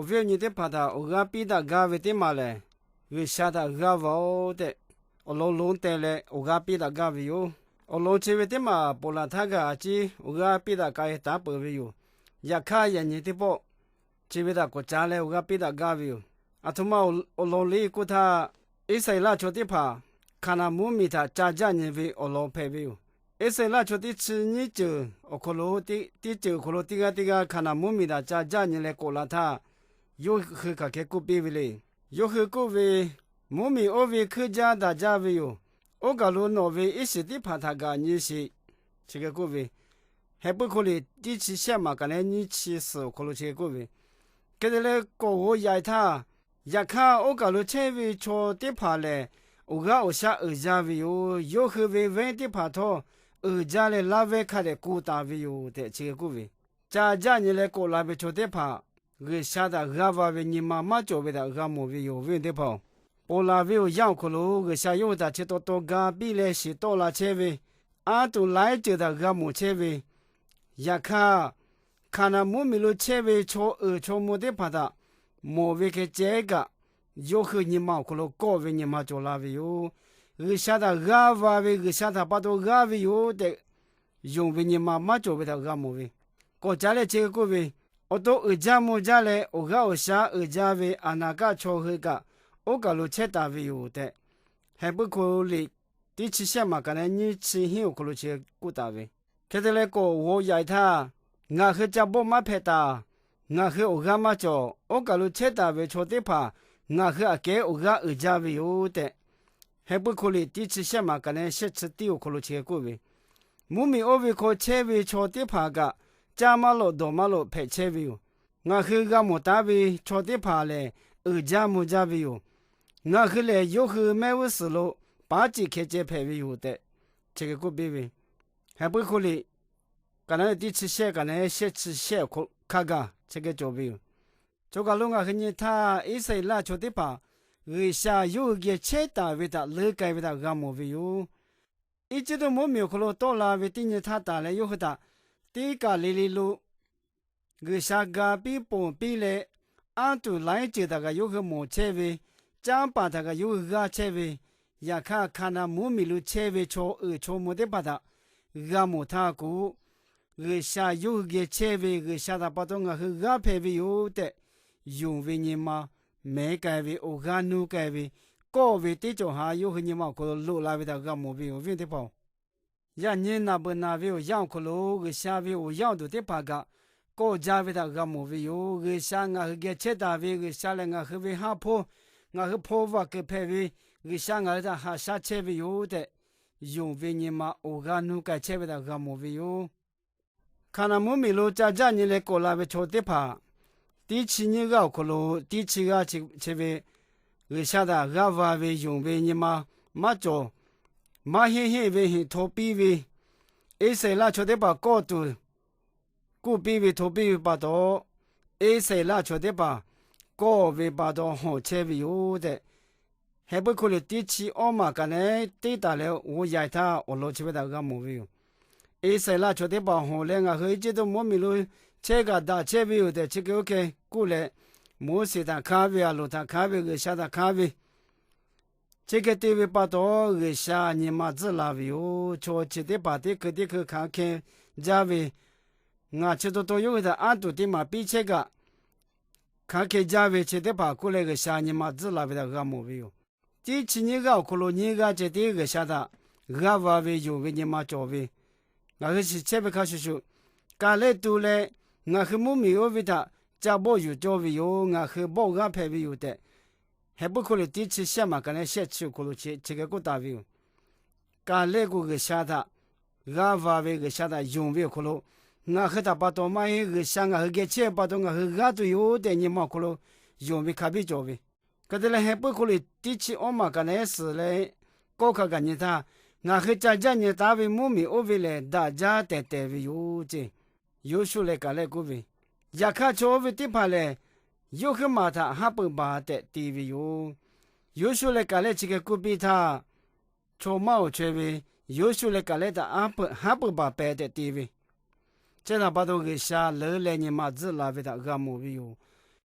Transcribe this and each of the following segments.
Viˉ awˬ nyi teˇ hpaˍ htaꞈ awˬ g'aˇ piˇ daꞈ gaˇ ve teˇ maˬ lehˬ, G'uiˬsha htaꞈ g'aˇ va-oˬ tehꞈ, awˬ lawn lonˉ teh leh awˬ g'aˇ piˇ daꞈ gaˇ ve yoˬ. Awˬ lawn chi ve teˇ maˬ ponˬ laˬ htaˇ g'a ciˉ awˬ g'aˇ piˇ daꞈ k'ai taˉ peuˬ ve yoˬ. Yaꞈ hk'aˇ, yaꞈ nyi teˇ pawˆ chi ve htaꞈ k'awꞈ caˉ leh awˬ g'aˇ piˇ daꞈ gaˇ ve yoˬ. Aˬ htoꞈ ma awˬ lawn liˇ k'oˆ htaˇ, Iˉsaˍreˍlaˆ chaw teˇ hpaˍ Hkaˍnanˍ mvuhˇmiˬ htaꞈ ca jaˇ nyi ve awˬ lawn hpehꞈ ve yoˬ. Iˉsaˍreˍlaˆ chaw teˇ chi nyiˇ ceuˬ awˬ hk'aw lo, teˇ ceuˬ awˬ hk'aw lo teˇ g'aˇ teˇ g'aˇ Hkaˍnanˍ mvuhˇmiˬ htaꞈ ca jaˇ nyi leh k'awꞈ la htaˇ, yawˇ hui hk'aˬ hk'e k'oˆ piˇ ve le. Yawˇ hui k'oˆ ve, Mvuhˇmiˬ oˇ ve hkuiˇ jaˇ daꞈ jaˇ ve yoˬ. Oˇ kaˬ lo nawˬ ve iˉ shiˍ teˇ hpaˍ htaꞈ gaꞈ nyi sheˍ, chi hk'e k'oˆ ve. Heh puiˉ hk'oˆ liꞈ teˇ chi shehˆ maˬ kaꞈ neˉ nyiˇ chi suhˍ awˬ hk'aw lo chi hk'e k'oˆ ve. Hk'e te leh k'awꞈ g'aw yaꞈ htaˇ, yaꞈ hk'aˇ oˇ kaˬ lo chehˇ ve chaw teˇ hpaˍ lehˬ, awˬ g'aˇ awˬ shaˉ uiˍ jaˇ ve yoˬ. Yawˇ hui ve venˇ teˇ hpaˍ htawˇ uiˍ jaˇ leh laˇ vehˇ hk'a dehꞈ k'oˆ taˍ ve yoˬ tehꞈ chi hk'e k'oˆ ve. Ca jaˇ nyi leh k'awꞈ la ve chaw teˇ hpaˍ G'uiˬsha htaꞈ g'aˇ va ve nyi ma maˇ cawˬ ve htaꞈ g'a mawˬ ve yoˬ, viˉ teˇ hpaˍ-oˬ. Ponˬ laˬ ve awˬ yanˇ awˬ hk'aw lo G'uiˬsha yawˇ hui htaꞈ chi taw taw ga piˇ leh shiˍ tawˆ la chehˇ ve, anˇ tuˬ laiˉ ceuˬ htaꞈ g'a mawˬ chehˇ ve, yaꞈ hk'aˇ, Hkaˍnanˍ mvuhˇmiˬ lo chehˇ ve chaw uiˍ chaw mvuh teˇ hpaˍ htaꞈ mawˬ ve hk'e ceh kaꞈ, yawˇ hui nyi ma awˬ hk'aw lo kawˆ ve nyi ma cawˬ la ve yoˬ. G'uiˬsha htaꞈ g'aˇ va ve, G'uiˬsha htaꞈ pa taw g'aˇ ve yoˬ tehꞈ, yonˍ ve nyi ma maˇ cawˬ ve htaꞈ g'a mawˬ ve. K'awꞈ caˉ leh chi hk'e k'oˆ ve, Awˬ to uiˍ jaˇ mvuh jaˇ leh awˬ g'aˇ awˬ shaˉ uiˍ jaˇ ve aˬ naˍ kaˆ chaw hui kaꞈ oˇ kaˬ lo chehˇ taˍ ve yoˬ tehꞈ, Heh puiˉ hk'oˆ liꞈ teˇ chi shehˆ maˬ kaꞈ neˉ nyiˇ chi hinˉ awˬ hk'aw lo chi hk'e k'oˆ taˍ ve. Hk'e te leh k'awꞈ g'aw yaꞈ htaˇ, Ngaˬ hui ca bawˆ maˇ hpehꞈ taˍ. Ngaˬ hui awˬ g'aˇ maˇ cawˬ. Oˇ kaˬ lo chehˇ taˍ ve chaw teˇ hpaˍ ngaˬ hui aꞈ kehˉ awˬ g'aˇ uiˍ jaˇ ve yoˬ tehꞈ, Heh puiˉ hk'oˆ liꞈ teˇ chi shehˆ maˬ kaꞈ neˉ shehˆ chi tiˉ awˬ hk'aw lo chi hk'e k'oˆ ve. Mvuhˇmiˬ oˇ ve hk'aw chehˇ ve chaw teˇ hpaˍ kaꞈ caˇ maˇ lawꞈ dawˬ maˇ lawꞈ hpehꞈ chehˇ ve yoˬ. Ngaˬ hui g'a mawˬ taˉ ve chaw teˇ hpaˍ lehˬ, uiˍ jaˇ mvuh jaˇ ve yoˬ. Ngaˬ hui lehˬ, yawˇ hui mehˆ g'uˇ suhˍ lo paˉ ceˬ hkeh ceh hpehꞈ ve yoˬ tehꞈ, chi hk'e k'oˆ piˇ ve. Heh puiˉ hk'oˆ liꞈ kaꞈ neˉ teˇ chi shehˆ kaꞈ neˉ shehˆ chi shehˆ awˬ hk'aw hk'a gaˬ chi hk'e cawˬ ve yoˬ. Chaw kaˬ lo ngaˬ hui nyi htaˇ, Iˉsaˍreˍlaˆ chaw teˇ hpaˍ G'uiˬsha yawˇ hui geh chehˇ taˍ ve htaꞈ leuˉ k'ai ve htaꞈ g'a mawˬ ve yoˬ. Eˇjiˇtuꞈ mvuhˇmiˬ awˬ hk'aw lo tawˆ la ve teˇ nyi htaˇ taˍ leh yawˇ hui htaꞈ teˇ kaˬ le le lo G'uiˬsha ga piˇ ponˬ piˇ leh, anˇ tuˬ laiˉ ceuˬ htaꞈ kaꞈ yawˇ hui mawˬ chehˇ ve, canˇ paˍ htaꞈ kaꞈ yawˇ hui g'aˇ chehˇ ve, yaꞈ hk'aˇ Hkaˍnanˍ mvuhˇmiˬ lo chehˇ ve chaw uiˍ chaw mvuh teˇ hpaˍ htaꞈ g'a mawˬ htaˇ k'o, G'uiˬsha yawˇ hui geh chehˇ ve, G'uiˬsha htaꞈ pa taw ngaˬ hui g'aˇ hpehꞈ ve yoˬ tehꞈ, yonˍ ve nyi ma mehˉ k'ai ve, awˬ g'aˇ nuˇ k'ai ve, kawˆ ve teˇ cawˬ haˉ yawˇ hui nyi ma awˬ hk'aw lo loꞈ la ve htaꞈ g'a mawˬ ve yoˬ, viˉ teˇ hpaˍ-oˬ. Yaꞈ nyi naˬ beuˬ naˬ ve awˬ yanˇ awˬ hk'aw lo G'uiˬsha ve awˬ yaˇ awˬ duˬ teˇ hpaˍ kaꞈ kawˆ jaˇ ve htaꞈ g'a mawˬ ve yoˬ. G'uiˬsha ngaˬ hui geh chehˇ taˍ ve, G'uiˬsha lehˬ ngaˬ hui ve haˉ hpoˇ, ngaˬ hui hpaw vaˬ kuiˬ hpehꞈ ve, G'uiˬsha ngaˬ hui htaꞈ haꞈ shaˉ chehˇ ve yoˬ tehꞈ, yonˍ ve nyi ma awˬ g'aˇ nuˇ k'ai chehˇ ve htaꞈ g'a mawˬ ve yoˬ. Hkaˍnanˍ mvuhˇmiˬ lo ca jaˇ nyi leh k'awꞈ la ve chaw teˇ hpaˍ, teˇ chi nyiˇ g'aˇ awˬ hk'aw lo teˇ chi g'aˇ chi ve G'uiˬsha htaꞈ g'aˇ va ve yonˍ ve nyi ma maˇ cawˬ. Maˇ heˆ heˆ ve heˍ hto piˇ ve, Iˉsaˍreˍlaˆ chaw teˇ hpaˍ kawˆ tuˬ k'oˆ piˇ ve hto piˇ ve pa taw, Iˉsaˍreˍlaˆ chaw teˇ hpaˍ kawˆ ve pa taw hawˬ chehˇ ve yoˬ tehꞈ, Heh puiˉ hk'oˆ liꞈ teˇ chi awˇ maˬ kaꞈ neˉ teˇ taˍ leh g'aw yaꞈ htaˇ awˬ lawn chi ve htaꞈ g'a mawˬ ve yoˬ. Iˉsaˍreˍlaˆ chaw teˇ hpaˍ hawˬ leh ngaˬ hui Eˇjiˇtuꞈ mvuhˇmiˬ lo chehˇ kaꞈ daꞈ chehˇ ve yoˬ tehꞈ chi hk'e oˇ hk'e k'oˆ leh, Moˉseˍ htaꞈ hkanˇ ve, Aˍronˍ htaꞈ hkanˇ ve, G'uiˬsha htaꞈ hkanˇ ve, chi hk'e te ve pa taw, G'uiˬsha nyi ma tzuhˆ la ve yoˬ. Chaw chi teˇ hpaˍ teˇ hkui teˇ hkui hk'aˬ hk'e jaˇ ve, ngaˬ chi taw taw yawˇ hui htaꞈ anˇ tuˬ teˇ maˬ piˇ chehˇ kaꞈ, hk'aˬ hk'e jaˇ ve chi teˇ hpaˍ k'oˆ leh G'uiˬsha nyi ma tzuhˆ la ve htaꞈ g'a mawˬ ve yoˬ. Teˇ chi nyiˇ g'aˇ awˬ hk'aw lo nyiˇ g'aˇ ceh tiˉ G'uiˬsha htaꞈ g'aˇ va ve yonˍ ve nyi ma cawˬ ve, ngaˬ hui shiˍ chehˇ ve hk'a shuˍ shuˍ, Kaˍlehˆ tu leh ngaˬ hui mvuhˇmiˬ oˇ ve htaꞈ ca bawˆ yuˬ cawˇ ve yoˬ. Ngaˬ hui bawˆ g'aˇ hpehꞈ ve yoˬ tehꞈ, Heh puiˉ hk'oˆ liꞈ teˇ chi shehˆ maˬ kaꞈ neˉ shehˆ chi awˬ hk'aw lo chi hk'e k'oˆ taˍ ve yoˬ. Kaˍlehˆ k'o G'uiˬsha htaꞈ g'aˇ va ve, G'uiˬsha htaꞈ yonˍ ve awˬ hk'aw lo, ngaˬ hui htaꞈ pa taw maˇ heˆ, G'uiˬsha ngaˬ hui geh chehˇ pa taw ngaˬ hui g'aˇ tuˬ yoˬ tehꞈ nyi ma awˬ hk'aw lo yonˍ ve hk'a biˇ cawˬ ve. Hk'e te leh Heh puiˉ hk'oˆ liꞈ teˇ chi awˇ maˬ kaꞈ neˉ suhˍ leh kawˆ hk'a gaˬ nyi htaˇ, ngaˬ hui ca jaˇ nyi taˉ ve mvuhˇmiˬ oˇ ve lehˬ daꞈ jaˇ tehˬ tehˬ ve yoˬ ceˇ. Yoˇshuˆ leh Kaˍlehˆ k'oˆ ve, Yaꞈ hk'aˇ chaw oˇ ve teˇ hpaˍ lehˬ, yawˇ huiˉ maˬ htaꞈ haˉ peuꞈ baˬ tehꞈ te ve yoˬ. Yoˇshuˆ leh Kaˍlehˆ chi hk'e k'oˆ piˇ htaˇ, chaw maˇ awˬ chaweh ve Yoˇshuˆ leh Kaˍlehˆ htaꞈ haˉ peuꞈ baˬ pehˍ tehꞈ te ve, chi htaꞈ pa taw G'uiˬsha leuˉ leh nyi ma tzuhˆ la ve htaꞈ g'a mawˬ ve yoˬ.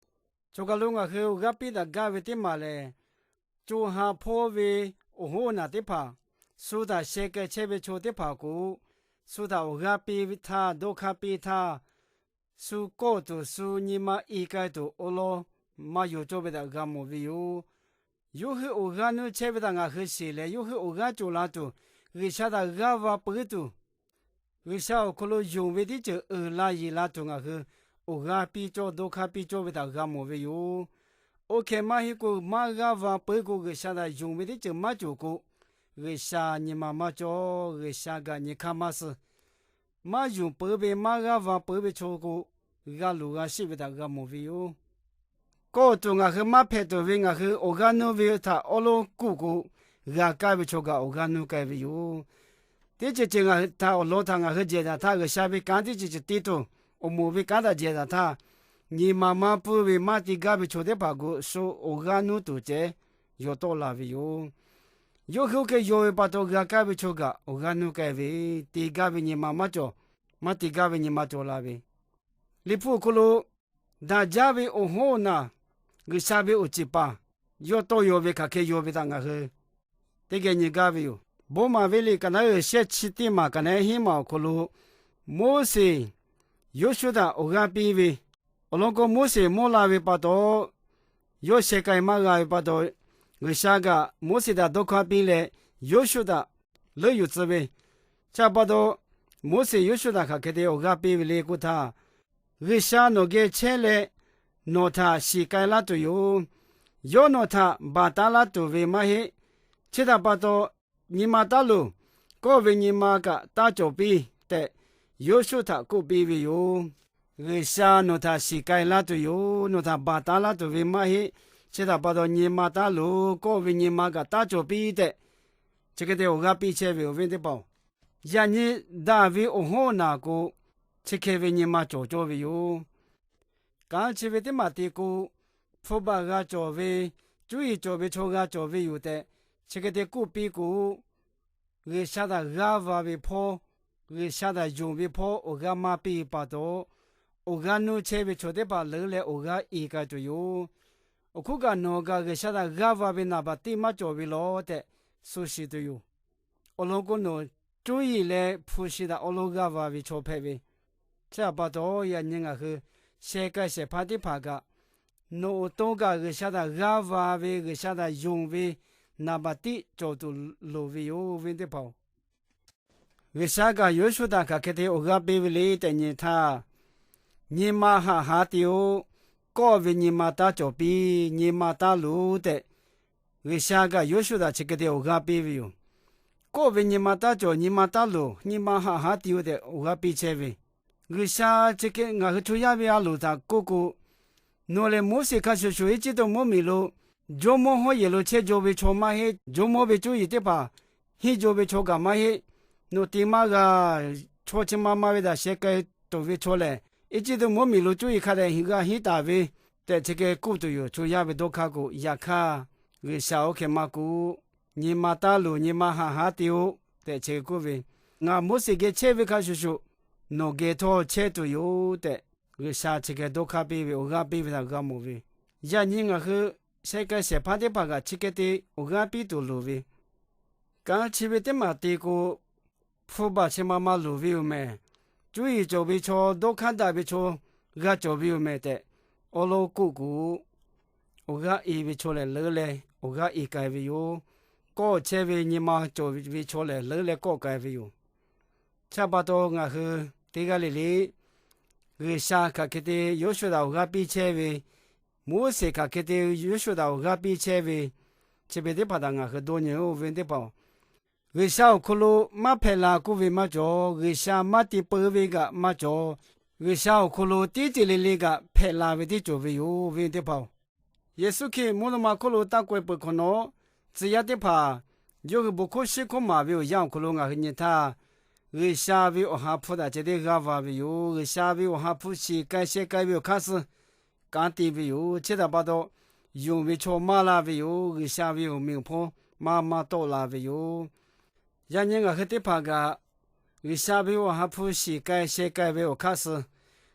Choˬ kaˬ lo ngaˬ hui awˬ g'aˇ piˇ daꞈ gaˇ ve teˇ maˬ lehˬ, co ha hpawˇ ve awˬ hoˉ awˬ naˬ teˇ hpaˍ, shu htaꞈ sheh k'ai chehˇ ve chaw teˇ hpaˍ k'o, shu htaꞈ awˬ g'aˇ piˇ htaˇ, dawˇ hk'aˇ piˇ htaˇ, shu kawˆ tuˬ, shu nyi ma i k'ai tuˬ awˬ lawn maˇ yonˍ cawˇ ve htaꞈ g'a mawˬ ve yoˬ. Yawˇ hui awˬ g'aˇ nuˇ chehˇ ve htaꞈ ngaˬ hui shiˍ leh, yawˇ hui awˬ g'aˇ cawˬ la tuˬ, G'uiˬsha htaꞈ g'aˇ va peuˬ tuˬ, G'uiˬsha awˬ hk'aw lo yonˍ ve teˇ ceuˬ uiˍ la yeˬ la tuˬ ngaˬ hui awˬ g'aˇ piˇ cawˇ, dawˇ hk'aˇ piˇ cawˇ ve htaꞈ g'a mawˬ ve yoˬ. Oˇ hk'e maˇ heˆ k'o, maˇ g'aˇ va peuˬ k'o, G'uiˬsha htaꞈ yonˍ ve teˇ ceuˬ maˇ cawˬ k'o, G'uiˬsha nyi ma maˇ cawˬ, G'uiˬsha kaꞈ nyi hk'aˇ maˇ suh. Maˇ yonˍ peuˬ ve, maˇ g'aˇ va peuˬ ve chaw k'o, g'a luˬ g'a sheˆ ve htaꞈ g'a mawˬ ve yoˬ. Kawˆ tuˬ ngaˬ hui maˇ hpehꞈ tuˬ ve ngaˬ hui awˬ g'aˇ nuˇ ve htaꞈ awˉ lawˉ kuˆ k'o, g'a kaˇ ve chaw kaꞈ awˬ g'aˇ nuˇ k'ai ve yoˬ. Teˇ ceuˬ ceuˬ ngaˬ hui htaꞈ awˬ lawn htaꞈ ngaˬ hui jehˬ daꞈ htaˇ, G'uiˬsha ve kanˉ teˇ ceuˬ ceuˬ te tuˬ, awˬ moˍ ve kanˉ htaꞈ jehˬ daꞈ htaˇ, nyi ma maˇ pfuhˇ ve maˇ te gaˇ ve chaw teˇ hpaˍ k'o, shu awˬ g'aˇ nuˇ tuˬ ceh yaw tawˆ la ve yoˬ. Yawˇ hui oˇ hk'e yaw ve pa taw, g'a kaˇ ve chaw kaꞈ awˬ g'aˇ nuˇ k'ai ve, te gaˇ ve nyi ma maˇ cawˬ, maˇ te gaˇ ve nyi ma cawˬ la ve. Liꞈ hpu awˬ hk'aw lo daꞈ jaˇ ve awˬ hoˉ awˬ naˬ, G'uiˬsha ve awˬ ceˬ paˍ yawˇ tawˇ yaw ve hk'aˬ hk'e yaw ve htaꞈ ngaˬ hui teˇ geh nyi gaˇ ve yoˬ. Bon maˍ ve liꞈ kaꞈ naˉ uiˍ shehˆ chi teˇ maˬ kaꞈ naˉ heˉ maˬ awˬ hk'aw lo, Moˉseˍ Yoˇshuˆ htaꞈ awˬ g'aˇ piˇ ve, awˬ lawn k'o, Moˉseˍ mawˇ la ve pa taw, yawˇ sheh k'ai maˇ g'a ve pa taw, G'uiˬsha kaꞈ Moˉseˍ htaꞈ dawˇ hk'aˇ piˇ leh, Yoˇshuˆ htaꞈ leuˉ yuˬ tcuh ve. Chi pa taw, Moˉseˍ Yoˇshuˆ htaꞈ hk'aˬ hk'e te awˬ g'aˇ piˇ ve le k'oˆ htaˇ, G'uiˬsha nawˬ geh chehˇ leh, nawˬ htaꞈ shiˍ k'ai laˇ tuˬ yoˬ. Yawˇ nawˬ htaꞈ baˬ taˉ laˇ tuˬ ve maˇ heˆ. Chi htaꞈ pa taw, nyi ma taˉ loˬ. Kawˆ ve nyi ma kaꞈ taˇ cawˬ piˇ tehꞈ, Yoˇshuˆ htaꞈ k'oˆ piˇ ve yoˬ. G'uiˬsha nawˬ htaꞈ shiˍ k'ai laˇ tuˬ yoˬ. Nawˬ htaꞈ baˬ taˉ laˇ tuˬ ve maˇ heˆ. Chi htaꞈ pa taw, nyi ma taˉ loˬ. Kawˆ ve nyi ma kaꞈ taˇ cawˬ piˇ tehꞈ, chi hk'e te awˬ g'aˇ piˇ chehˇ ve awˬ viˉ teˇ hpaˍ-oˬ, yaꞈ nyi daꞈ ve awˬ hoˉ awˬ naˬ k'o, chi hk'e ve nyi ma cawˬ cawˇ ve yoˬ. Kanˉ chi ve teˇ maˬ te k'o, hpu baˬ g'a cawˬ ve, cuˇ yiˍ cawˬ ve chaw g'a cawˬ ve yoˬ tehꞈ, chi hk'e te k'oˆ piˇ k'o, G'uiˬsha htaꞈ g'aˇ va ve hpawˇ, G'uiˬsha htaꞈ yonˍ ve hpawˇ awˬ g'aˇ maˇ piˇ pa taw, awˬ g'aˇ nuˇ chehˇ ve chaw teˇ hpaˍ leuˉ leh awˬ g'aˇ i k'ai tuˬ yoˬ. Awˬ hk'oˆ kaꞈ nawˬ kaꞈ G'uiˬsha htaꞈ g'aˇ va ve naˍ baˬ teˇ maˇ cawˬ ve law tehꞈ shu shiˍ tuˬ yoˬ. Awˬ lawn k'o, nawˬ cuˇ yiˍ leh hpu shi htaꞈ awˉ lawˉ g'aˇ va ve chaw hpehꞈ ve. Chi htaꞈ pa taw, yaꞈ nyi ngaˬ hui sheh k'ai shehˍ hpaˇ teˇ hpaˍ kaꞈ, nawˬ awˬ to kaꞈ G'uiˬsha htaꞈ g'aˇ va ve, G'uiˬsha htaꞈ yonˍ ve naˍ baˬ tiˉ cawˬ tuˬ loˍ ve yoˬ, viˉ teˇ hpaˍ-oˬ. G'uiˬsha kaꞈ Yoˇshuˆ htaꞈ hk'aˬ hk'e te awˬ g'aˇ piˇ ve le tehꞈ nyi htaˇ, nyi ma haꞈ haˉ te-o, kawˆ ve nyi ma taˇ cawˬ piˇ, nyi ma taˇ loˬ tehꞈ, G'uiˬsha kaꞈ Yoˇshuˆ htaꞈ chi hk'e te awˬ g'aˇ piˇ ve yoˬ. Kawˆ ve nyi ma taˇ cawˬ, nyi ma taˇ loˬ, nyi ma haꞈ haˉ te-o tehꞈ awˬ g'aˇ piˇ chehˇ ve. G'uiˬsha chi hk'e ngaˬ hui chaw yaˇ ve a loˍ htaꞈ k'oˆ k'o, nawˬ lehˬ Moˉseˍ hk'a shuˍ shuˍ Eˇjiˇtuꞈ mvuhˇmiˬ lo jawˇmawˇ hawˉ yehˬ lo chehˇ jaw ve chaw maˇ heˆ. Jawˇmawˇ ve cuˇ yiˍ teˇ hpaˍ henˇ jaw ve chaw kaꞈ maˇ heˆ. Nawˬ te maˇ g'a. Chaw chi ma ma ve htaꞈ sheh k'ai tuˬ ve chaw lehˬ, Eˇjiˇtuꞈ mvuhˇmiˬ lo cuˇ yiˍ hk'a dehꞈ g'a henˇ taˍ ve tehꞈ chi hk'e k'oˆ tuˬ yoˬ. Chaw yaˇ ve dawˇ hk'aˇ k'o, yaꞈ hk'aˇ G'uiˬsha oˇ hk'e maˇ k'oˆ, nyi ma taˇ loˬ, nyi ma haꞈ haˉ te-o tehꞈ chi hk'e k'oˆ ve, Ngaˬ Moˉseˍ geh chehˇ ve hk'a shuˍ shuˍ nawˬ geh htawˇ chehˇ tuˬ yoˬ tehꞈ, G'uiˬsha chi hk'e dawˇ hk'aˇ piˇ ve, awˬ g'aˇ piˇ ve htaꞈ g'a mawˬ ve. Yaꞈ nyi ngaˬ hui sheh k'ai shehˍ hpaˇ teˇ hpaˍ kaꞈ chi hk'e te awˬ g'aˇ piˇ tuˬ loˍ ve. Kanˉ chi ve teˇ maˬ te k'o, hpu baˬ chi ma ma loˍ ve yoˬ mehˬ. Cuˇ yiˍ cawˬ ve chaw, dawˇ hk'aˇ daꞈ ve chaw g'a cawˬ ve yoˬ mehˬ tehꞈ, awˉ lawˉ k'oˆ k'o, awˬ g'aˇ i ve chaw lehˬ leuˉ leh awˬ g'aˇ i k'ai ve yoˬ. Kawˆ chehˇ ve nyi ma cawˬ ve chaw lehˬ leuˉ leh kawˆ k'ai ve yoˬ. Chi pa taw ngaˬ hui teˇ g'aˇ le le, G'uiˬsha hk'aˬ hk'e te Yoˇshuˆ htaꞈ awˬ g'aˇ piˇ chehˇ ve, Moˉseˍ hk'aˬ hk'e te Yoˇshuˆ htaꞈ awˬ g'aˇ piˇ chehˇ ve, chi ve teˇ hpaˍ htaꞈ ngaˬ hui dawˇ nyi-oˬ, viˉ teˇ hpaˍ-oˬ. G'uiˬsha awˬ hk'aw lo maˇ hpehꞈ la k'oˆ ve maˇ cawˬ. G'uiˬsha maˇ te peu ve kaꞈ maˇ cawˬ. G'uiˬsha awˬ hk'aw lo teˇ ceuˬ le le kaꞈ hpehꞈ la ve teˇ cawˬ ve yoˬ, viˉ teˇ hpaˍ-oˬ. Yeˍsuˆ Hkriꞈ mvuhˇ naw ma hk'oˆ lo taˇ k'aweh peuˬ hk'awꞈ nawˉ, tcuh yaˇ teˇ hpaˍ yawˇ hui bon hk'oˆ shiˉ hk'oˆ maˍ ve awˬ yanˇ awˬ hk'aw lo ngaˬ hui nyi htaˇ, G'uiˬsha ve awˬ ha hpu htaꞈ ceh teˇ g'aˇ va ve yoˬ. G'uiˬsha ve awˬ ha hpu shiˍ k'ai sheh k'ai ve awˬ hk'aˇ suh kanˉ te ve yoˬ. Chi htaꞈ pa taw, yonˍ ve chaw maˇ la ve yoˬ. G'uiˬsha ve awˬ meꞈ awˬ hponˇ maˇ maˇ tawˆ la ve yoˬ. Yaꞈ nyi ngaˬ hui teˇ hpaˍ kaꞈ, G'uiˬsha ve awˬ ha hpu shiˍ k'ai sheh k'ai ve awˬ hk'aˇ suh,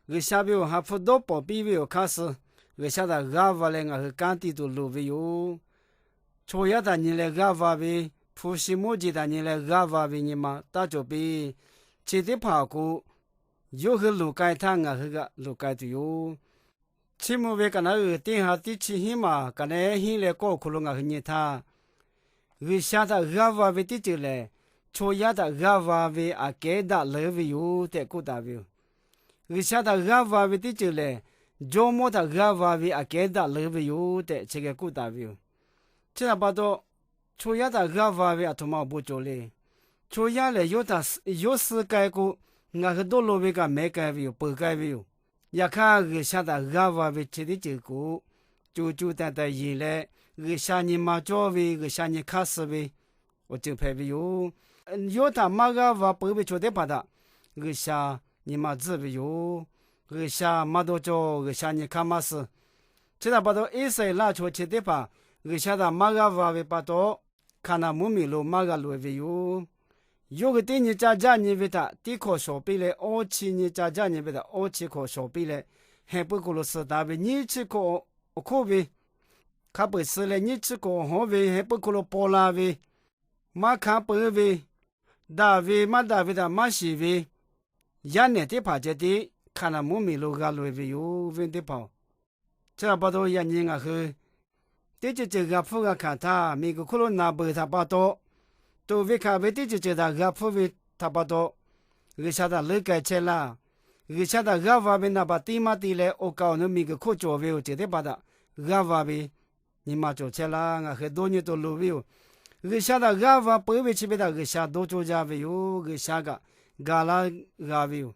G'uiˬsha ve awˬ ha hpu dawˇ pawˍ piˇ ve awˬ hk'aˇ suh, G'uiˬsha htaꞈ g'aˇ va leh ngaˬ hui kanˉ te tuˬ loˍ ve yoˬ. Chaw yaˇ htaꞈ nyi leh g'aˇ va ve, hpu shi mawˇ jeˬ htaꞈ nyi leh g'aˇ va ve nyi ma taˇ cawˬ piˇ. Chi teˇ hpaˍ awˬ k'o, yawˇ hui loˍ k'ai htaˇ ngaˬ hui g'aꞈ loˍ k'ai tuˬ yoˬ. Chiˇ mvuh ve kaꞈ naˉ uiˍ teˇ ha teˇ chi hiˉ maˬ kaꞈ neˉ hiˉ leh kawˆ awˬ hk'aw lo ngaˬ hui nyi htaˇ, G'uiˬsha htaꞈ g'aˇ va ve teˇ ceuˬ lehˬ, chaw yaˇ htaꞈ g'aˇ va ve aꞈ kehˉ daꞈ leuˉ ve yoˬ tehꞈ k'oˆ taˍ ve yoˬ. G'uiˬsha htaꞈ g'aˇ va ve teˇ ceuˬ lehˬ, jawˇmawˇ htaꞈ g'aˇ va ve aꞈ kehˉ daꞈ leuˉ ve yoˬ tehꞈ chi hk'e k'oˆ taˍ ve yoˬ. Chi htaꞈ pa taw, chaw yaˇ htaꞈ g'aˇ va ve aˬ htoꞈ ma awˬ bon cawˬ le. Chaw yaˇ lehˬ, yawˇ htaꞈ yawˇ suh k'ai k'o, ngaˬ hui dawˇ law ve kaꞈ meh k'ai ve yoˬ, peuˬ k'ai ve yoˬ. Yaꞈ hk'aˇ, G'uiˬsha htaꞈ g'aˇ va ve chi teˇ ceuˬ k'o, co co taiˍ taiˍ yeˬ leh, G'uiˬsha nyi ma cawˇ ve, G'uiˬsha nyi hk'aˇ suh ve awˬ ceuˬ hpehꞈ ve yoˬ. Yawˇ htaꞈ maˇ g'aˇ va peuˬ ve chaw teˇ hpaˍ htaꞈ G'uiˬsha nyi ma tzuhˆ ve yoˬ. G'uiˬsha maˇ dawˇ cawˇ, G'uiˬsha nyi hk'aˇ maˇ suh. Chi htaꞈ pa taw, Iˉsaˍreˍlaˆ chaw chi teˇ hpaˍ G'uiˬsha htaꞈ maˇ g'aˇ va ve pa taw, Hkaˍnanˍ mvuhˇmiˬ lo maˇ g'a loꞈ-e ve yoˬ. Yawˇ hui teˇ nyi ca jaˇ nyi ve htaꞈ tiˉ hkawꞈ shawˍ piˇ leh, awˇ chi nyi ca jaˇ nyi ve htaꞈ awˇ chi hkawꞈ shawˍ piˇ leh, heh puiˉ hk'aw lo suh taˍ ve nyiˇ chiˇ hkawꞈ awˬ hk'oˆ ve, hk'a peu-eˬ suh leh nyiˇ chiˇ hkawꞈ awˬ hawˉ ve heh puiˉ hk'aw lo paw la ve, maˇ hkanˍ peuˬ ve, daꞈ ve maˇ daꞈ ve htaꞈ maˇ shiˍ ve, yaˇ nehˬ teˇ hpaˍ ceh tiˉ Hkaˍnanˍ mvuhˇmiˬ lo g'a loꞈ-e ve yoˬ, awˬ viˉ teˇ hpaˍ-oˬ. Chi htaꞈ pa taw, yaꞈ nyi ngaˬ hui teˇ ceuˬ ceuˬ g'a hpfuhˇ g'a hkanˍ htaˇ, miˬguiˬ hk'oˆ lo naˬ beuˬ htaꞈ pa taw, toꞈ ve hkanˍ ve teˇ ceuˬ ceuˬ htaꞈ g'a hpfuhˇ ve htaꞈ pa taw, G'uiˬsha htaꞈ leuˉ k'ai chehˇ laˇ. G'uiˬsha htaꞈ g'aˇ va ve naˍ baꞈ tiˉ maˇ te leh, awˬ kaˍ awˬ nu miˬguiˬ hk'oˆ cawˬ ve awˬ ceuˬ teˇ hpaˍ htaꞈ g'aˇ va ve nyi ma cawˬ chehˇ laˇ. Ngaˬ hui dawˇ nyi tuˬ loˍ ve yoˬ. G'uiˬsha htaꞈ g'aˇ va peuˬ ve chi ve htaꞈ G'uiˬsha dawˇ cawˇ jaˇ ve yoˬ. G'uiˬsha kaꞈ ga laˇ g'a ve yoˬ.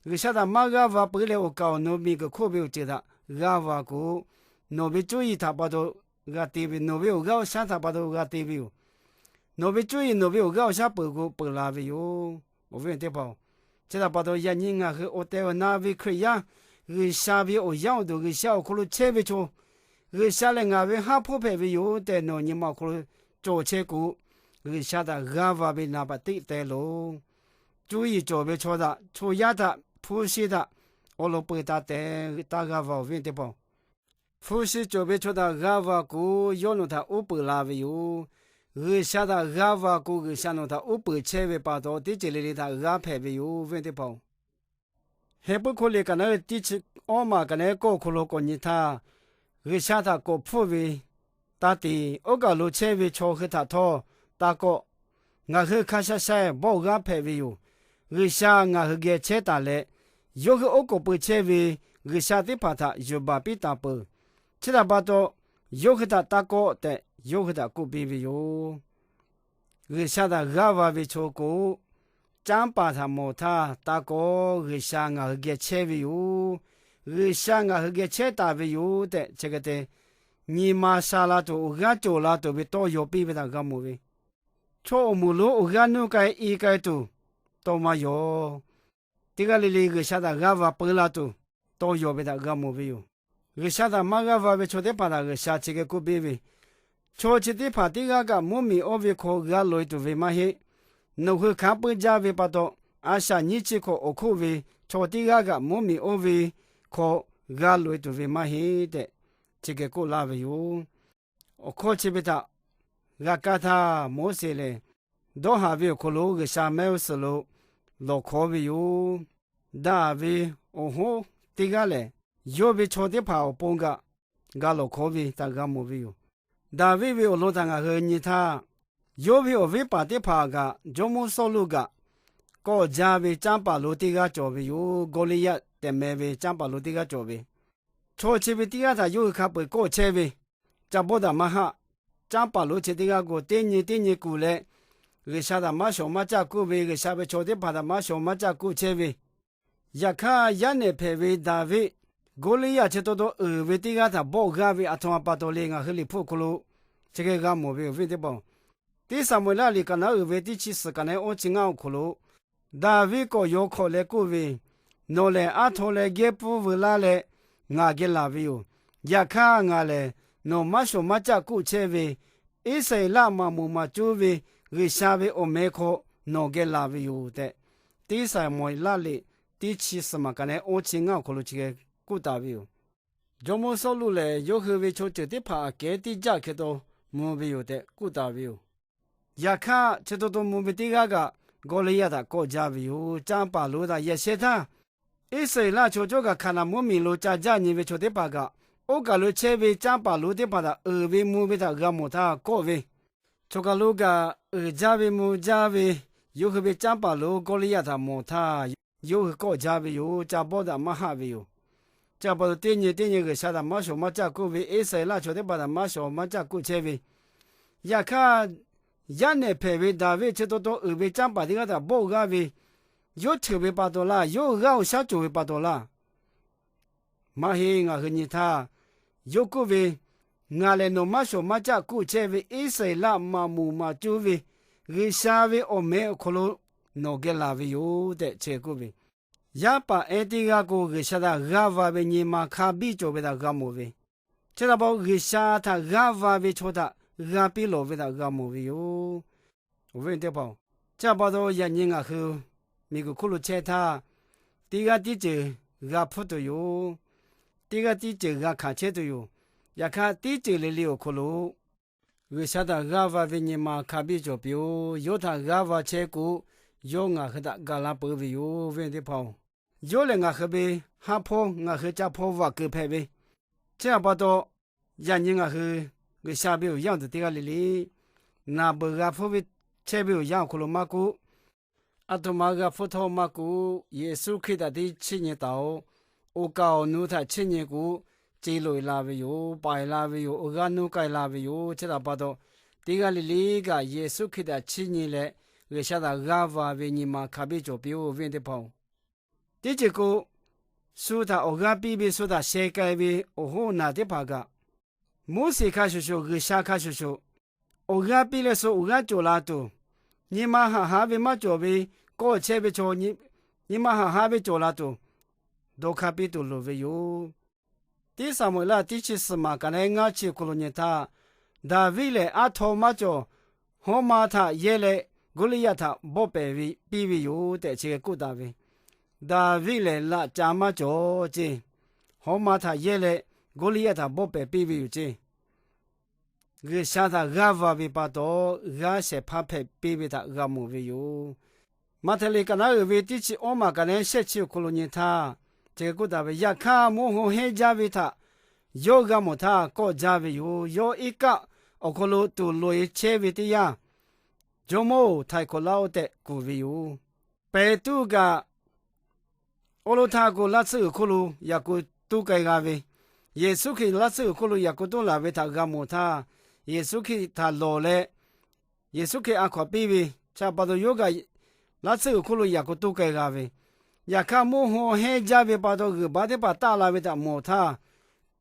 G'uiˬsha htaꞈ maˇ g'aˇ va peuˬ leh, awˬ kaˍ awˬ nu miˬguiˬ hk'oˆ ve awˬ ceuˬ htaꞈ g'aˇ va k'o, nawˬ ve cuˇ yiˍ htaꞈ pa taw g'a te ve, nawˬ ve awˬ g'aˇ awˬ shaˉ htaꞈ pa taw g'a te ve yoˬ. Nawˬ ve cuˇ yiˍ nawˬ ve awˬ g'aˇ awˬ shaˉ peuˬ k'o, peuˬ la ve yoˬ, awˬ viˉ teˇ hpaˍ-oˬ. Chi htaꞈ pa taw, yaꞈ nyi ngaˬ hui awˬ tehˬ awˬ na ve Hkriꞈ yaˇ, G'uiˬsha ve awˬ yaˇ awˬ duˬ G'uiˬsha awˬ hk'aw lo chehˇ ve chaw, G'uiˬsha lehˬ ngaˬ ve haˉ hpfuhˇ hpehꞈ ve yoˬ tehꞈ nawˬ nyi ma awˬ hk'aw lo cawˬ chehˇ k'o, G'uiˬsha htaꞈ g'aˇ va ve naˍ baꞈ tiˉ teh loˬ. Cuˇ yiˍ cawˬ ve chaw htaꞈ, chaw yaˇ htaꞈ, hpu shi htaꞈ awˬ lawn peuˬ taˍ tehꞈ taˇ g'aˇ va, awˬ viˉ teˇ hpaˍ-oˬ. Hpu shi cawˬ ve chaw htaꞈ g'aˇ va k'o, yawˇ nawˬ htaꞈ uˉ peunˍ la ve yoˬ. G'uiˬsha htaꞈ g'aˇ va k'o, G'uiˬsha nawˬ htaꞈ uˉ peunˍ chehˇ ve pa taw, teˇ ceuˬ le le htaꞈ g'aˇ hpehꞈ ve yoˬ, awˬ viˉ teˇ hpaˍ-oˬ. Heh puiˉ hk'oˆ le kaꞈ naˉ teˇ chi awˇ maˬ kaꞈ naˉ kawˆ awˬ hk'aw lo k'awꞈ nyi htaˇ, G'uiˬsha htaꞈ kawꞈ hpfuhˇ ve taˇ te. Oˇ kaˬ lo chehˇ ve chaw hui htaꞈ htawˇ taˇ kawˆ. Ngaˬ hui hk'a sha sha bawˆ g'aˇ hpehꞈ ve yoˬ. G'uiˬsha ngaˬ hui geh chehˇ taˍ leh, yawˇ hui oˉ k'oˍ pui chehˇ ve G'uiˬsha teˇ hpaˍ htaꞈ yuˬ baˬ piˇ taˍ peuˬ. Chi htaꞈ pa taw, yawˇ hui htaꞈ taˇ kawˆ tehꞈ yawˇ hui htaꞈ k'oˆ piˇ ve yoˬ. G'uiˬsha htaꞈ g'aˇ va ve chaw k'o, canˇ paˍ htaꞈ mawˬ htaˇ taˇ kawˆ. G'uiˬsha ngaˬ hui geh chehˇ ve yoˬ. G'uiˬsha ngaˬ hui geh chehˇ taˍ ve yoˬ tehꞈ chi hk'e te nyi ma sha la tuˬ, awˬ g'aˇ cawˬ la tuˬ ve tawˇ yaw piˇ ve htaꞈ g'a mawˬ ve, chaw awˬ moˍ lonˉ awˬ g'aˇ nuˇ k'ai i k'ai tuˬ tawˇ maˇ yaw. Teˇ g'aˇ le le G'uiˬsha htaꞈ g'aˇ va peu la tuˬ tawˇ yaw ve htaꞈ g'a mawˬ ve yoˬ. G'uiˬsha htaꞈ maˇ g'aˇ va ve chaw teˇ hpaˍ htaꞈ G'uiˬsha chi hk'e k'oˆ piˇ ve, Chaw chi teˇ hpaˍ teˇ g'aˇ kaꞈ mvuhˇmiˬ oˇ ve hk'aw g'a loꞈ-e tuˬ ve maˇ heˆ. Nawˬ hui hkanˉ puiˉ jaˇ ve pa taw, a shaꞈ nyiˇ chi hkawꞈ awˬ hk'oˆ ve chaw teˇ g'aˇ kaꞈ mvuhˇmiˬ oˇ ve hk'aw g'a loꞈ-e tuˬ ve maˇ heˆ tehꞈ chi hk'e k'oˆ laˇ ve yoˬ. Awˬ hkawˇ chi ve htaꞈ g'a kaˇ htaˇ, Moˉseˍ lehˬ dawˇ haˍ ve awˬ hk'aw lo G'uiˬsha mehˆ g'uˇ suhˍ lo lawˬ hkawˉ ve yoˬ. Daꞈ ve awˬ hoˉ teˇ g'aˇ lehˬ, yawˇ ve chaw teˇ hpaˍ awˬ pon kaꞈ ga lawˬ hkawˉ ve htaꞈ g'a mawˬ ve yoˬ. Daˍviˆ ve awˬ lawn htaꞈ ngaˬ hui nyi htaˇ, yawˇ ve awˬ viˉ paˍ teˇ hpaˍ kaꞈ Jawˇmawˇ Sawˉluꞈ kaꞈ kawˆ jaˇ ve canˇ paˍ lonˉ teˇ g'aˇ cawˬ ve yoˬ. Gawˇliˇyaˆ tehꞈ meh ve canˇ paˍ lonˉ teˇ g'aˇ cawˬ ve, chaw chi ve teˇ g'aˇ htaꞈ yawˇ hui hk'a peu-eˬ kawˆ chehˇ ve, ca bawˆ daꞈ maˇ haˆ. Canˇ paˍ lonˉ chi teˇ g'aˇ k'o, teˇ nyi teˇ nyi kuˬ leh, G'uiˬsha htaꞈ maˇ shawˍ maˇ caˆ kuˇ ve, G'uiˬsha ve chaw teˇ hpaˍ htaꞈ maˇ shawˍ maˇ caˆ kuˇ chehˇ ve, yaꞈ hk'aˇ yaˇ nehˬ hpehꞈ ve Daˍviˆ, Gawˇliˇyaꞈ chi taw taw uiˍ ve teˇ g'aˇ htaꞈ bawˆ g'aˇ ve aˬ htoꞈ ma pa taw le ngaˬ hui Liꞈ hpu awˬ hk'aw lo chi hk'e g'a mawˬ ve awˬ viˉ teˇ hpaˍ-oˬ. Tiˉ Saˍmo-eˍlaˆ liꞈ kaꞈ naˉ uiˍ ve teˇ chi suhˍ kaꞈ naˉ awˇ chi ngaˇ awˬ hk'aw lo, Daˍviˆ k'awꞈ yaw hk'awꞈ leh k'oˆ ve, Nawˬ lehˬ aˉ htaw leh gehˇ puiˉ veu laˇ leh ngaˬ geh laˬ ve yoˬ. Yaꞈ hk'aˇ ngaˬ lehˬ nawˬ maˇ shawˍ maˇ caˆ k'oˆ chehˇ ve, Iˉsaˍreˍlaˆ maꞈ moˍ maꞈ cuˇ ve G'uiˬsha ve awˬ meh hk'aw nawˬ geh laˬ ve yoˬ tehꞈ, Tiˉ Saˍmo-eˍlaˆ liꞈ teˇ chi suhˍ maˬ kaꞈ naˉ awˇ chi ngaˇ awˬ hk'aw lo chi hk'e k'oˆ taˍ ve yoˬ. Jawˇmawˇ Sawˉluꞈ lehˬ, yawˇ hui ve chaw ceuˬ teˇ hpaˍ aꞈ kehˉ tiˇ jaˇ hkeh taw mvuh ve yoˬ tehꞈ k'oˆ taˍ ve yoˬ. Yaꞈ hk'aˇ, chi to to mvuh ve teˇ g'aˇ kaꞈ Gawˇliˇyaˆ htaꞈ kawˆ jaˇ ve yoˬ. Canˇ paˍ lonˉ htaꞈ yehˬ shehˇ htaˇ, Iˉsaˍreˍlaˆ chaw cawˇ kaꞈ Hkaˍnanˍ mvuhˇmiˬ lo ca jaˇ nyi ve chaw teˇ hpaˍ kaꞈ, oˇ kaˬ lo chehˇ ve canˇ paˍ lonˉ teˇ hpaˍ htaꞈ uiˍ ve mvuh ve htaꞈ g'a mawˬ htaˇ kawˆ ve, choˬ kaˬ lo kaꞈ uiˍ jaˇ ve mvuh jaˇ ve, yawˇ hui ve canˇ paˍ lonˉ Gawˇliˇyaˆ htaꞈ mawˬ htaˇ, yawˇ hui kawˆ jaˇ ve yoˬ. Ca bawˆ daꞈ maˇ haˆ ve yoˬ. Chi pa taw teˇ nyi teˇ nyi G'uiˬsha htaꞈ maˇ shawˍ maˇ caˆ k'oˆ ve, Iˉsaˍreˍlaˆ chaw teˇ hpaˍ htaꞈ maˇ shawˍ maˇ caˆ k'oˆ chehˇ ve, yaꞈ hk'aˇ, yaˇ nehˬ hpehꞈ ve Daˍviˆ chi to to uiˍ ve canˇ paˍ teˇ g'aˇ htaꞈ bawˆ g'aˇ ve, yawˇ cheuˬ ve pa taw laˇ, yawˇ g'aˇ awˬ shaˉ cawˬ ve pa taw laˇ. Maˇ heˆ, ngaˬ hui nyi htaˇ, yawˇ k'oˆ ve, Ngaˬ lehˬ nawˬ maˇ shawˍ maˇ caˆ k'oˆ chehˇ ve Iˉsaˍreˍlaˆ maꞈ muˍ maꞈ cuˇ ve G'uiˬsha ve awˬ meh awˬ hk'aw lo nawˬ geh laˬ ve yoˬ tehꞈ chi k'oˆ ve, yaˇ paˍ ehˉ teˇ g'aˇ k'o, G'uiˬsha htaꞈ g'aˇ va ve nyi ma hk'a biˇ cawˬ ve htaꞈ g'a mawˬ ve, chi htaꞈ pa taw G'uiˬsha htaꞈ g'aˇ va ve chaw htaꞈ g'a piˇ lawˬ ve htaꞈ g'a mawˬ ve yoˬ. Awˬ viˉ teˇ hpaˍ-oˬ, chi htaꞈ pa taw yaꞈ nyi ngaˬ hui miˬguiˬ hk'oˆ lo chehˇ htaˇ, teˇ g'aˇ teˇ ceuˬ g'a hpfuhˇ tuˬ yoˬ. Teˇ g'aˇ teˇ ceuˬ g'a hkanˍ chehˇ tuˬ yoˬ. Yaꞈ hk'aˇ, teˇ ceuˬ le le awˬ hk'aw lo G'uiˬsha htaꞈ g'aˇ va ve nyi ma hk'a biˇ cawˬ piˇ-oˬ. Yawˇ htaꞈ g'aˇ va chehˇ k'o, yawˇ ngaˬ hui htaꞈ gaˬ la peuˬ ve yoˬ. Awˬ viˉ teˇ hpaˍ-oˬ, yawˇ lehˬ ngaˬ hui ve haˉ hpawˇ, ngaˬ hui ca hpawˇ vaꞈ keu hpehꞈ ve, chi htaꞈ pa taw, yaꞈ nyi ngaˬ hui G'uiˬsha ve awˬ yanˇ awˬ duˬ teˇ g'aˇ le le, naˬ beuˬ g'a hpfuhˇ ve chehˇ ve awˬ yanˇ awˬ hk'aw lo maˇ k'oˆ, aˬ htoꞈ ma g'a hpfuhˇ htawˇ maˇ k'oˆ, Yeˍsuˆ Hkriꞈ htaꞈ teˇ chiˇ nyi taˍ-oꞈ. Oˬ kaˍ awˬ nu htaꞈ chiˇ nyi k'o, ce loꞈ-e la ve yoˬ, paiˍ la ve yoˬ, awˬ g'aˇ nuˇ k'ai la ve yoˬ. Chi htaꞈ pa taw, teˇ g'aˇ le le kaꞈ Yeˍsuˆ Hkriꞈ htaꞈ chiˇ nyi leh, G'uiˬsha htaꞈ g'aˇ va ve nyi ma hk'a biˇ cawˬ piˇ-oˬ. Awˬ viˉ teˇ hpaˍ-oˬ, teˇ ceuˬ k'o, shu htaꞈ awˬ g'aˇ piˇ ve, shu htaꞈ sheh k'ai ve awˬ hoˉ naˬ teˇ hpaˍ kaꞈ, Moˉseˍ hk'a shuˍ shuˍ, G'uiˬsha hk'a shuˍ shuˍ, awˬ g'aˇ piˇ leh shu awˬ g'aˇ cawˬ la tuˬ, nyi ma haꞈ haˉ ve maˇ cawˬ ve, kawˆ chehˇ ve chaw, nyi ma haꞈ haˉ ve cawˬ la tuˬ, dawˇ hk'aˇ piˇ tuˬ loˍ ve yoˬ. Tiˉ Saˍmo-eˍlaˆ teˇ chi suhˍ maˬ kaꞈ neˉ ngaˇ chi awˬ hk'aw lo nyi htaˇ, Daˍviˆ lehˬ aˉ htaw maˇ cawˬ, hawˉ ma htaꞈ yehˇ leh Goˇliˇyaꞈ htaꞈ bawˆ pehˍ ve piˇ ve yoˬ tehꞈ chi hk'e k'oˆ taˍ ve, Daˍviˆ lehˬ laꞈ ca maˇ cawˬ ceˇ, hawˉ ma htaꞈ yehˇ leh Goˇliˇyaꞈ htaꞈ bawˆ pehˍ piˇ ve yoˬ ceˇ. G'uiˬsha htaꞈ g'aˇ va ve pa taw, g'aˇ shehˍ hpaˇ hpehꞈ piˇ ve htaꞈ g'a mawˬ ve yoˬ. Maꞈhtehˍ liꞈ kaꞈ naˉ uiˍ ve teˇ chi awˇ maˬ kaꞈ neˉ shehˆ chi awˬ hk'aw lo nyi htaˇ, chi hk'e k'oˆ taˍ ve, Yaꞈ hk'aˇ, mvuhˇ haw hehnˇ jaˇ ve htaꞈ yawˇ g'a mawˬ htaˇ kawˆ jaˇ ve yoˬ. Yawˇ iˉ kaˆ awˬ hk'aw lo tuˍ loꞈ-e chehˇ ve teˇ yanˇ, Jawˇmawˇ-oˬ, htaiˍ hkawꞈ laˇ-oˆ tehꞈ kuˬ ve yoˬ. Peˍtruˆ kaꞈ awˉ lawˉ htaˇ k'o, laˇ tsuhˇ g'uiˬ hk'oˆ lo yaꞈ k'o toˇ k'ai g'a ve, Yeˍsuˆ Hkriꞈ laˇ tsuhˇ g'uiˬ hk'oˆ lo yaꞈ k'o toˇ laˬ ve htaꞈ g'a mawˬ htaˇ, Yeˍsuˆ Hkriꞈ htaꞈ lawˬ leh, Yeˍsuˆ Hkriꞈ a hkaw anˬ piˇ ve, chi pa taw yawˇ kaꞈ laˇ tsuhˇ g'uiˬ hk'oˆ lo yaꞈ k'o toˇ k'ai g'a ve, yaꞈ hk'aˇ mvuhˇ haw hehnˇ jaˇ ve pa taw g'uiˬ baˆ teˇ hpaˍ taˆ la ve htaꞈ mawˬ htaˇ,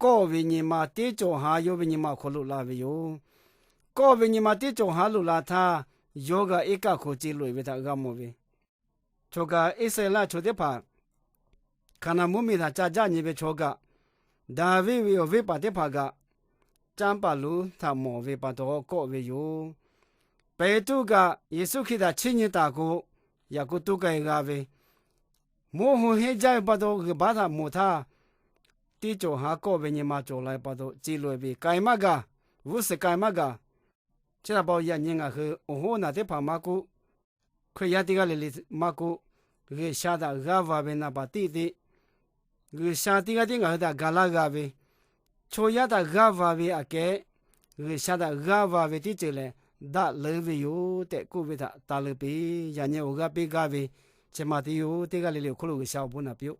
kawˆ ve nyi ma teˇ cawˬ haˉ yawˇ ve nyi ma awˬ hk'aw lo la ve yoˬ. Kawˆ ve nyi ma teˇ cawˬ haˉ loꞈ la htaˇ, yawˇ g'a iˉ kaˆ hk'oꞈ ce loꞈ-e ve htaꞈ g'a mawˬ ve, chaw kaꞈ Iˉsaˍreˍlaˆ chaw teˇ hpaˍ Hkaˍnanˍ mvuhˇmiˬ htaꞈ ca jaˇ nyi ve chaw kaꞈ, Daˍviˆ ve awˬ viˉ paˍ teˇ hpaˍ kaꞈ, canˇ paˍ lonˉ htaꞈ mawˬ ve pa taw kawˆ ve yoˬ. Peˍtruˆ kaꞈ Yeˍsuˆ Hkriꞈ htaꞈ chiˇ nyi taˍ k'o, yaꞈ k'o toˇ k'ai g'a ve, mvuhˇ haw hehnˇ jaˇ ve pa taw g'uiˬ baˆ htaꞈ mawˬ htaˇ, teˇ cawˬ haˉ kawˆ ve nyi ma cawˬ la ve pa taw ce loꞈ-e ve k'ai maˇ gaˬ, g'uˇ suhˍ k'ai maˇ gaˬ. Chi htaꞈ pa taw yaꞈ nyi ngaˬ hui awˬ hoˉ naˬ teˇ hpaˍ maˇ k'oˆ, Hkriꞈ yaˇ teˇ g'aˇ le le maˇ k'oˆ, G'uiˬsha htaꞈ g'aˇ va ve naˍ baˬ tiˆ tiˆ, G'uiˬsha teˇ g'aˇ tiˉ ngaˬ hui htaꞈ gaˬ laˇ g'a ve, chaw yaˇ htaꞈ g'aˇ va ve aꞈ kehˉ, G'uiˬsha htaꞈ g'aˇ va ve teˇ ceuˬ lehˬ, daꞈ leuˉ ve yoˬ tehꞈ k'oˆ ve htaꞈ taˍ leuˉ piˇ. Yaꞈ nyi awˬ g'aˇ piˇ gaˇ ve chi ma te yoˬ. Teˇ g'aˇ le le awˬ hk'oˆ lo G'uiˬsha awˬ bon naˍ piˇ-oˆ.